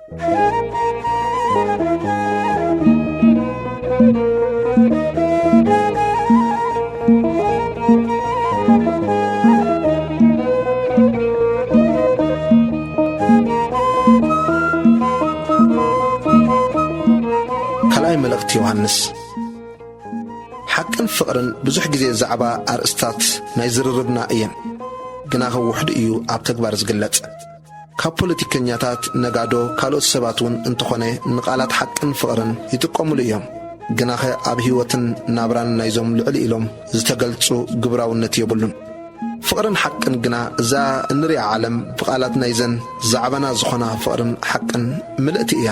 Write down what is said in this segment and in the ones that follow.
ካልኣይ መልእኽቲ ዮሃንስ። ሓቅን ፍቕርን ብዙሕ ግዜ ዛዕባ ኣርእስታት ናይ ዝርርብና እየን፣ ግናኸ ውሕዱ እዩ ኣብ ተግባር ዝግለጽ። ካብ ፖለቲከኛታት፣ ነጋዶ፣ ካልኦት ሰባት እውን እንተኾነ ንቓላት ሓቅን ፍቕርን ይጥቀሙሉ እዮም፣ ግናኸ ኣብ ህይወትን ናብራን ናይዞም ልዕል ኢሎም ዝተገልጹ ግብራውነት የብሉን። ፍቕርን ሓቅን ግና እዛ እንሪኣ ዓለም ብቓላት ናይዘን ዛዕባና ዝኾና ፍቕርን ሓቅን ምልእቲ እያ።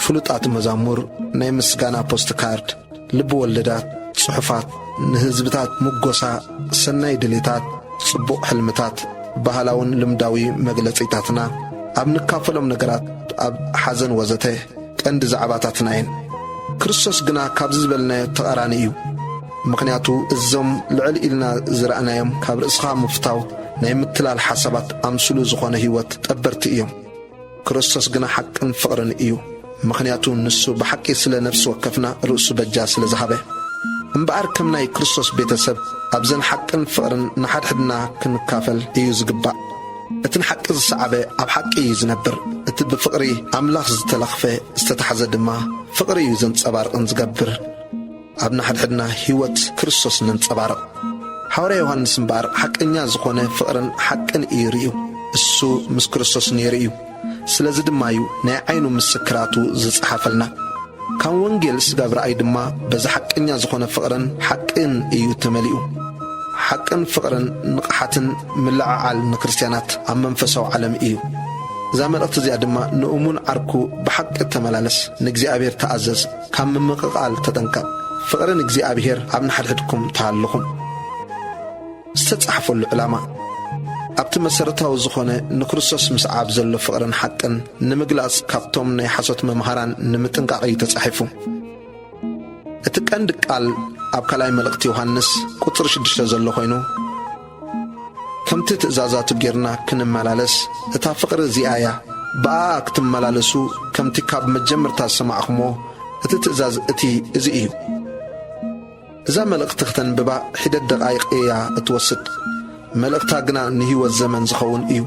ፍሉጣት መዛሙር፣ ናይ ምስጋና ፖስት ካርድ፣ ልቢ ወለዳት፣ ጽሑፋት፣ ንህዝብታት ምጎሳ፣ ሰናይ ድሌታት፣ ጽቡቕ ሕልምታት፣ ባህላውን ልምዳዊ መግለጺታትና፣ ኣብ ንካፈሎም ነገራት፣ ኣብ ሓዘን ወዘተ፣ ቀንዲ ዛዕባታትና እየን። ክርስቶስ ግና ካብዚ ዝበልናዮ ተቓራኒ እዩ። ምኽንያቱ እዞም ልዕል ኢልና ዝረኣናዮም ካብ ርእስኻ ምፍታው ናይ ምትላል ሓሳባት ኣምስሉ ዝኾነ ህይወት ጠበርቲ እዮም። ክርስቶስ ግና ሓቅን ፍቕርን እዩ። ምኽንያቱ ንሱ ብሓቂ ስለ ነፍሲ ወከፍና ርእሱ በጃ ስለ ዝሃበ። እምበኣር ከም ናይ ክርስቶስ ቤተሰብ ኣብዘን ሓቅን ፍቕርን ንሓድሕድና ክንካፈል እዩ ዝግባእ። እቲ ንሓቂ ዝሰዓበ ኣብ ሓቂ እዩ ዝነብር። እቲ ብፍቕሪ ኣምላኽ ዝተለኽፈ ዝተታሕዘ ድማ ፍቕሪ እዩ ዘንጸባርቕን ዝገብር። ኣብ ንሓድሕድና ህይወት ክርስቶስ ነንጸባርቕ። ሓዋርያ ዮሃንስ እምበኣር ሓቀኛ ዝኾነ ፍቕርን ሓቅን እዩ ርእዩ። እሱ ምስ ክርስቶስ ነይሩ እዩ። ስለዚ ድማ እዩ ናይ ዓይኑ ምስክራቱ ዝጸሓፈልና። ካብ ወንጌል ስጋብ ረኣይ ድማ በዚ ሓቀኛ ዝኾነ ፍቕርን ሓቅን እዩ ተመሊኡ። ሓቅን ፍቕርን ንቕሓትን ምልዕዓል ንክርስትያናት ኣብ መንፈሳዊ ዓለም እዩ። እዛ መልእኽቲ እዚኣ ድማ ንእሙን ዓርኩ ብሓቂ ተመላለስ፣ ንእግዚኣብሔር ተኣዘዝ፣ ካብ ምምቕቓል ተጠንቀቕ። ፍቕሪ ንእግዚኣብሔር ኣብ ንሓድሕድኩም ተሃልኹም። ዝተጻሕፈሉ ዕላማ፣ ኣብቲ መሰረታዊ ዝኾነ ንክርስቶስ ምስዓብ ዘሎ ፍቕርን ሓቅን ንምግላጽ ካብቶም ናይ ሓሶት መምሃራን ንምጥንቃቕ እዩ ተጻሒፉ። እቲ ቀንዲ ቃል ኣብ ካልኣይ መልእኽቲ ዮሃንስ ቁጽሪ ሽዱሽተ ዘሎ ኮይኑ፣ ከምቲ ትእዛዛቱ ጌርና ክንመላለስ፣ እታ ፍቕሪ እዚኣ እያ፣ ብኣኣ ክትመላለሱ፣ ከምቲ ካብ መጀመርታ ዝሰማዕኹምዎ እቲ ትእዛዝ እቲ እዚ እዩ። እዛ መልእኽቲ ክተንብባ ሒደት ደቓይቕ እያ እትወስድ። መልእኽታ ግና ንህይወት ዘመን ዝኸውን እዩ።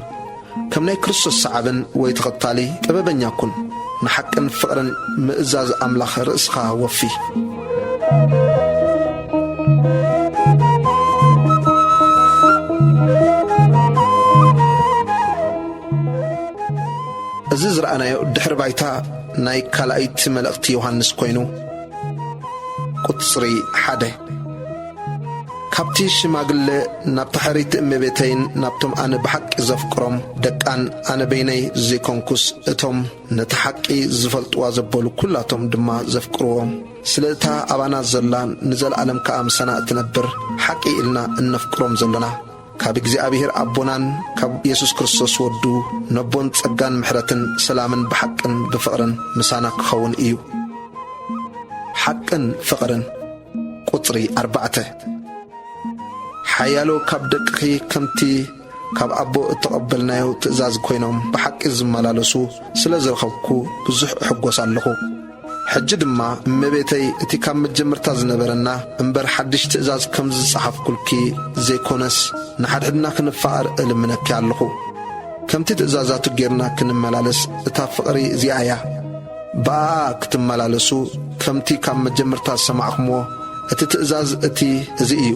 ከም ናይ ክርስቶስ ሰዓብን ወይ ተኸታሊ ጥበበኛ ኩን። ንሓቅን ፍቕርን ምእዛዝ ኣምላኽ ርእስኻ ወፊ። እዚ ዝረኣናዮ ድሕሪ ባይታ ናይ ካልኣይቲ መልእኽቲ ዮሃንስ ኮይኑ፣ ቁጽሪ ሓደ። ካብቲ ሽማግለ ናብታ ሕርይቲ እመቤተይን ናብቶም ኣነ ብሓቂ ዘፍቅሮም ደቃን ኣነ በይነይ ዘይኮንኩስ እቶም ነቲ ሓቂ ዝፈልጥዋ ዘበሉ ኩላቶም ድማ ዘፍቅርዎም፣ ስለ እታ ኣባና ዘላ ንዘለኣለም ከኣ ምሳና እትነብር ሓቂ ኢልና እነፍቅሮም ዘሎና፣ ካብ እግዚኣብሔር ኣቦናን ካብ የሱስ ክርስቶስ ወዱ ነቦን ጸጋን ምሕረትን ሰላምን ብሓቅን ብፍቕርን ምሳና ክኸውን እዩ። ሓቅን ፍቕርን። ቁጽሪ ኣርባዕተ። ሓያሎ ካብ ደቅኺ ከምቲ ካብ ኣቦ እተቐበልናዮ ትእዛዝ ኮይኖም ብሓቂ ዝመላለሱ ስለ ዝረኸብኩ ብዙሕ እሕጎስ ኣለኹ። ሕጂ ድማ እመቤተይ፣ እቲ ካብ መጀመርታ ዝነበረና እምበር ሓድሽ ትእዛዝ ከም ዝጸሓፍኩልኪ ዘይኮነስ፣ ንሓድሕድና ክንፋቐር እልምነኪ ኣለኹ። ከምቲ ትእዛዛቱ ጌርና ክንመላለስ፣ እታ ፍቕሪ እዚኣ እያ። ብኣኣ ክትመላለሱ፣ ከምቲ ካብ መጀመርታ ዝሰማዕኩምዎ፣ እቲ ትእዛዝ እቲ እዚ እዩ።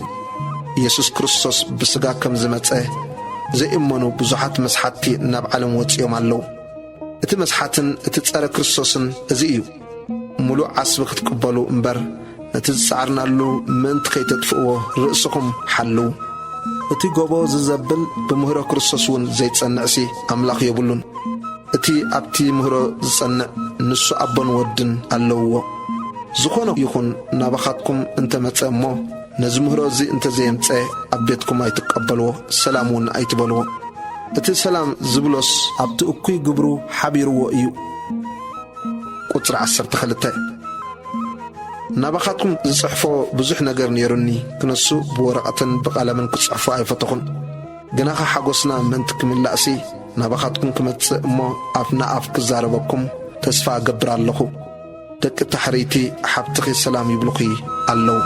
ኢየሱስ ክርስቶስ ብስጋ ከም ዝመጸ ዘይእመኑ ብዙሓት መስሓትቲ ናብ ዓለም ወጺኦም ኣለዉ። እቲ መስሓትን እቲ ጸረ ክርስቶስን እዚ እዩ። ምሉእ ዓስቢ ክትቅበሉ እምበር፣ ነቲ ዝጸዓርናሉ ምእንቲ ከይተጥፍእዎ ርእስኹም ሓልዉ። እቲ ጎቦ ዝዘብል ብምህሮ ክርስቶስ እውን ዘይጸንዕሲ ኣምላኽ የብሉን። እቲ ኣብቲ ምህሮ ዝጸንዕ ንሱ ኣቦን ወድን ኣለውዎ። ዝኾነ ይኹን ናባኻትኩም እንተ መጸ እሞ፣ ነዚ ምህሮ እዚ እንተ ዘየምጸ ኣብ ቤትኩም ኣይትቀበልዎ፣ ሰላም እውን ኣይትበልዎ። እቲ ሰላም ዝብሎስ ኣብቲ እኩይ ግብሩ ሓቢርዎ እዩ። ቁጽሪ ዓሰርተ ክልተ። ናባኻትኩም ዝጽሕፎ ብዙሕ ነገር ነይሩኒ፣ ክነሱ ብወረቐትን ብቐለምን ክጽሕፎ ኣይፈተኹን። ግናኸ ሓጎስና ምእንቲ ክምላእሲ፣ ናባኻትኩም ክመጽእ እሞ ኣፍ ንኣፍ ክዛረበኩም ተስፋ እገብር ኣለኹ። ደቂ ታሕሪይቲ ሓብትኺ ሰላም ይብሉኺ ኣለዉ።